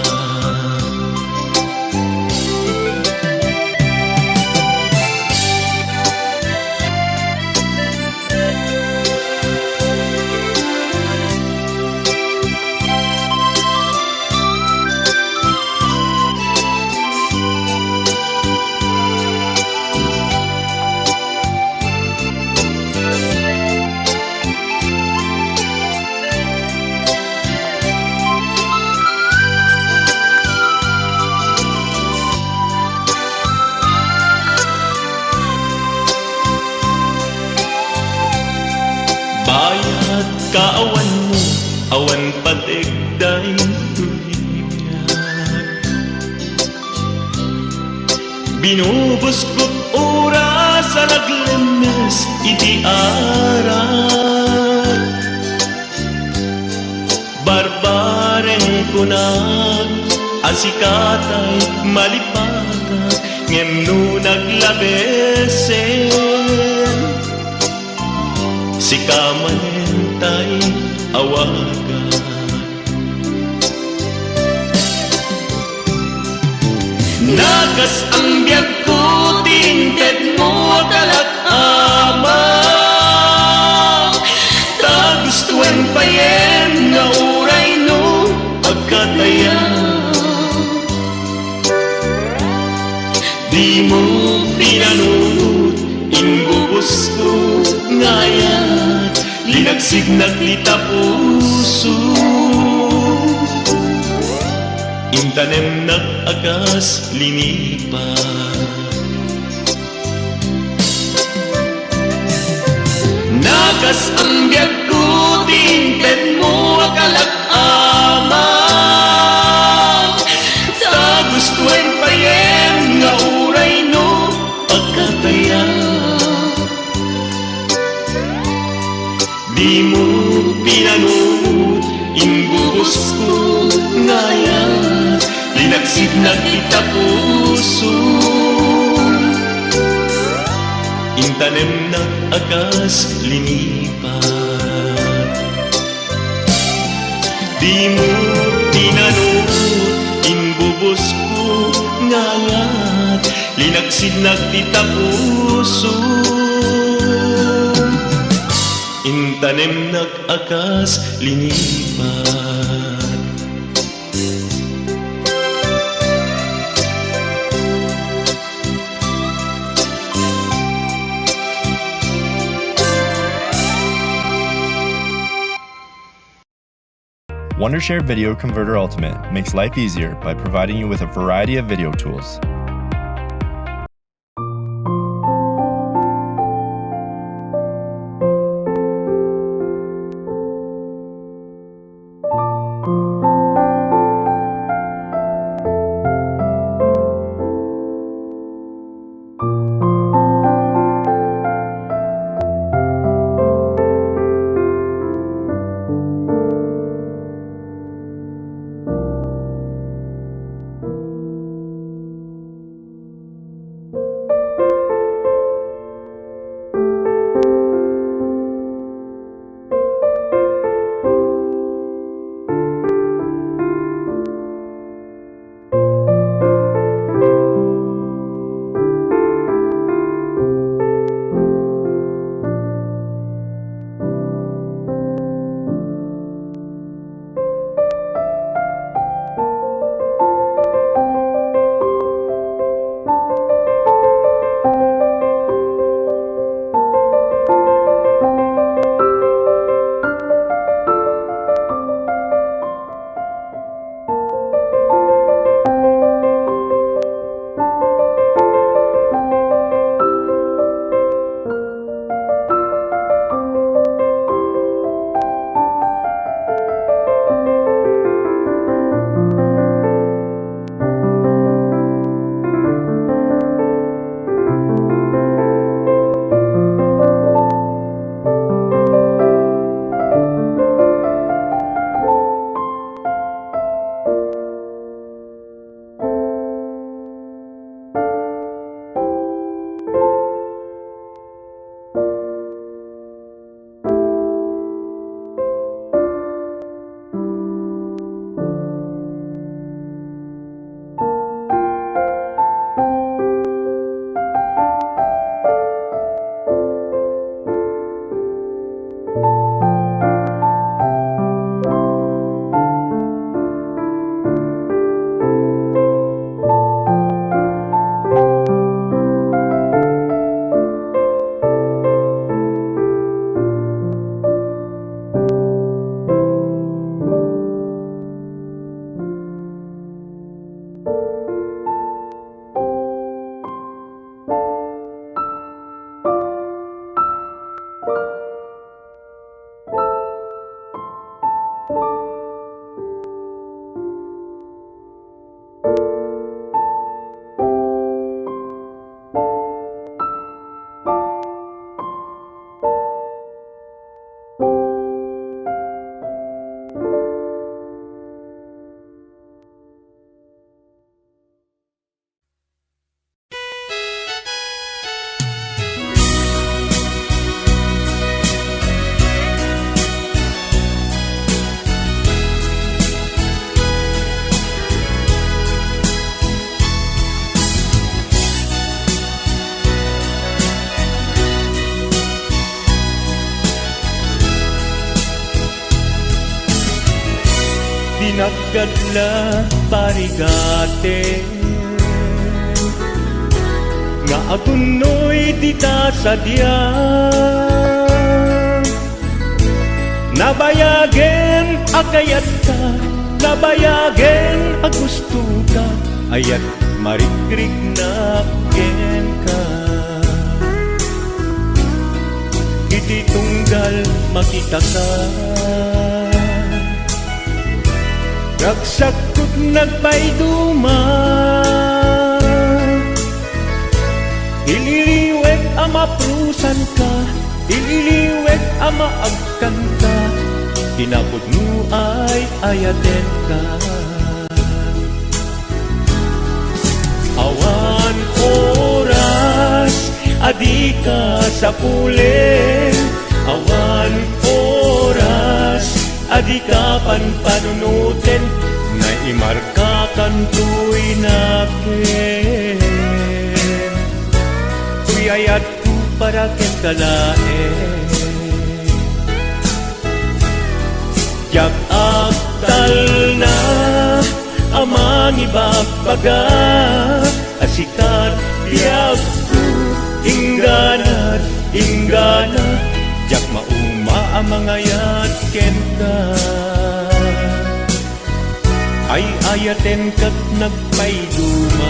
Bayat kaawanmo, awan pateg daytoy biag. Binubuskot oras a naglemmes iti arak. Barbareng kunak a sikatay malipatak, ngem no naglabesen, sika manen tay awagan. Nakas-ang biagko ti intedmo a kalak, Ama. Ta gustoen payen nga uray no agkatayan. Dimo pinanunot, imbubusko nga ayat, linaksidnak dita puso. Intanemnak a kas linipa. Nakas-ang biagko ti intedmo a kalak, Ama. Ta gustoen payen nga uray no agkatayan. Dimo pinanunot, imbubusko nga ayat, linaksidnak dita puso. Intanemnak a kas linipa. Dimo pinanunot, imbubusko nga ayat, linaksidnak dita puso. Intanemnak a kas linipa. Wondershare Video Converter Ultimate makes life easier by providing you with a variety of video tools. Dinak ket la parigaten nga agunnoy dita sadiak. Nabayagen a kayatka, nabayagen a gustoka, ayat marikriknak kenka. Iti tunggal makitaka, ragsakko nagpaiduma. Ililiwek a maprusanka, ililiwek a maagkanka, kinapudno ay ayatenka. Awan oras a dika sapulen, awan oras a dika panpanunoten, naimarkakan toy naken. Toy ayatko para kenka laeng. Diak agtalna a mangibagbaga a sikat biagko, ingganat, inggana, diak mauma a mangayat kenka. Ay-ayatenka nagpaiduma.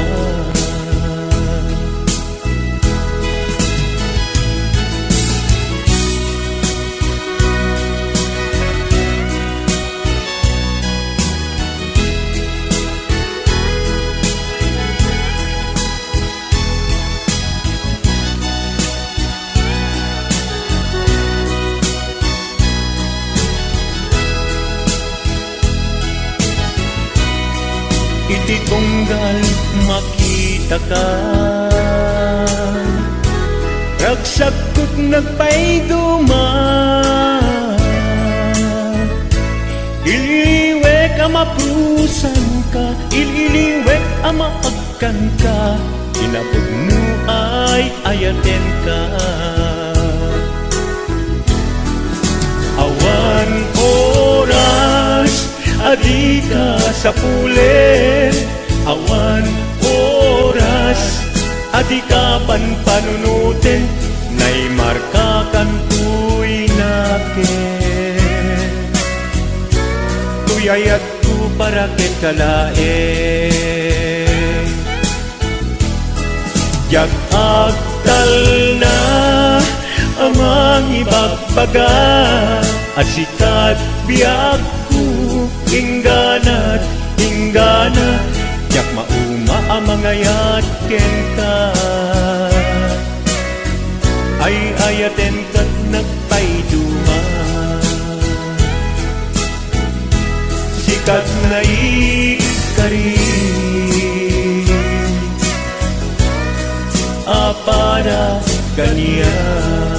Iti tunggal makitaka, ragsakko nagpaiduma. Ililiwek a maprusanka, ililiwek a maagkanka, kinapudno ay ayatenka. Awan oras a dika sapulen, awan oras a dika panpanunoten, naimarkakan toy naken. Toy ayatko para kenka laeng. Diak agtalna a mangibagbaga a sikat biagko, ingganat, inggana, diak mauma a mangayat kenka. Ay-ayatenka nagpaiduma. Sikat naikari a para kaniak.